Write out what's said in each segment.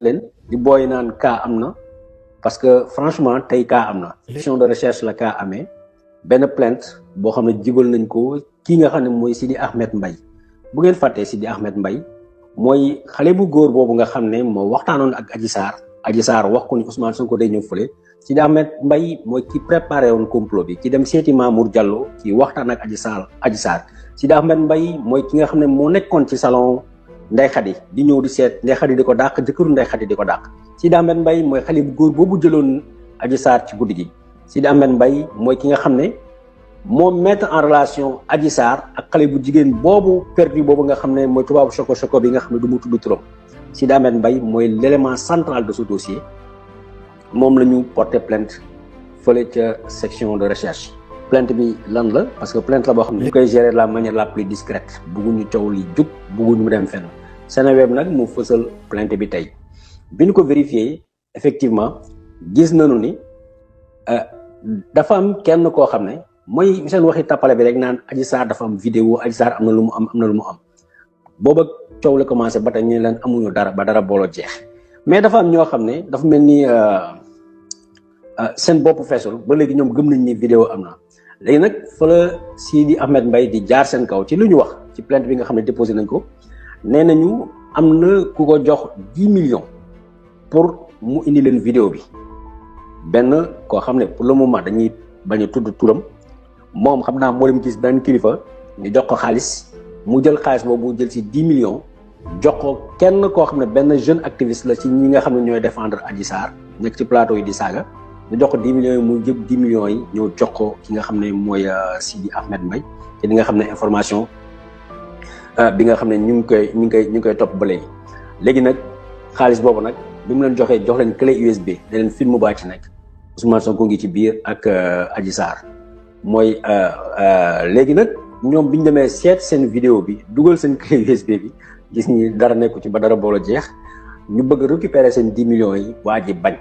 leen di booy naan cas am na parce que franchement tey cas am na section de recherche la cas amee benn plainte boo xam ne jibal nañ ko kii nga xam ne mooy Sidi Ahmed Mbaye bu ngeen fàttee Sidi Ahmed Mbaye mooy xale bu góor boobu nga xam ne moo waxtaanoon ak Adji Sarr wax ko ni Ousmane Sonko day ñëw fële Sidi Ahmed Mbaye mooy ki préparé woon complot bi ki dem seeti Mamour Diallo ki waxtaan ak Adji Sarr Sidi Ahmed Mbaye mooy ki nga xam ne moo nekkoon ci salon Ndeye Khady di ñëw di seet Ndeye Khady di ko dàq jëkkëru Ndeye Khady di ko dàq Sidi Ahmed Mbaye mooy xale bu góor boobu jëloon Adji Sarr ci guddi gi Sidi Ahmed Mbaye mooy ki nga xam ne moo mettre en relation Adji Sarr ak xale bu jigéen boobu perdu boobu nga xam ne mooy tubaabu choco bi nga xam ne du mu tudd turam Sidi Ahmed Mbaye mooy l'élément central de ce dossier moom la ñu porté plainte fële ca section de recherche plainte bi lan la parce que plainte la boo xam ne ñu koy gérer de la manière la plus discrète bugguñu coow li jub bugguñu mu dem fenn Seneweb nag mu fësal plainte bi tey bi ñu ko vérifié effectivement gis nañu ni dafa am kenn koo xam ne mooy seen waxi tappale bi rek naan Adji Sarr dafa am vidéo Adji Sarr am na lu mu am na lu mu am booba coow la commencé ba tey ñu leen amuñu dara ba dara booloo jeex mais dafa am ñoo xam ne dafa mel ni seen bopp feesul ba léegi ñoom gëm nañ ni vidéo am na léegi nag fa la Sidi Ahmed Mbaye di jaar seen kaw ci lu ñu wax ci plainte bi nga xam ne déposé nañ ko nee nañu am na ku ko jox 10 millions pour mu indi leen vidéo bi benn koo xam ne pour le moment dañuy bañ a tudd turam moom xam naa moo leen gis benn kilifa ñu jox ko xaalis mu jël xaalis boobu jël ci 10 millions jox ko kenn koo xam ne benn jeune activiste la ci ñi nga xam ne ñooy défendre Adji Sarr nekk ci plateau yi di saaga ñu jox ko 10 millions yi mu jël 10 millions yi ñëw jox ko ki nga xam ne mooy Sidi Ahmed Mbaye te di nga xam ne information bi nga xam ne ñu ngi koy topp ba léegi nag xaalis boobu nag bi mu leen joxee jox leen clé USB ne leen film baa ci nekk Ousmane Sonko ngi ci biir ak Adji Sarr mooy léegi nag ñoom bi ñu demee seet seen vidéo bi dugal seen clé USB bi gis ñi dara nekku ci ba dara boole jeex ñu bëgg récupérer seen 10 millions yi waa ji bañ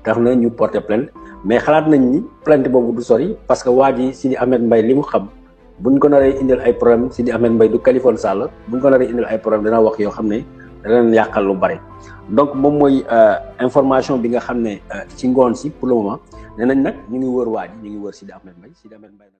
tax na ñu porter plainte mais xalaat nañ ni plainte boobu du sori parce que waa ji Sidi Ahmed Mbaye li mu xam buñ ko naree indil ay problème Sidi Ahmed Mbaye du Khalifa Sall buñ ko naree indil ay problème dana wax yoo xam ne dana leen yàqal lu bari donc moom mooy information bi nga xam ne ci ngoon si pour le moment nee nañ nag ñu ngi wër waa ji ñu ngi wër Sidi Ahmed Mbaye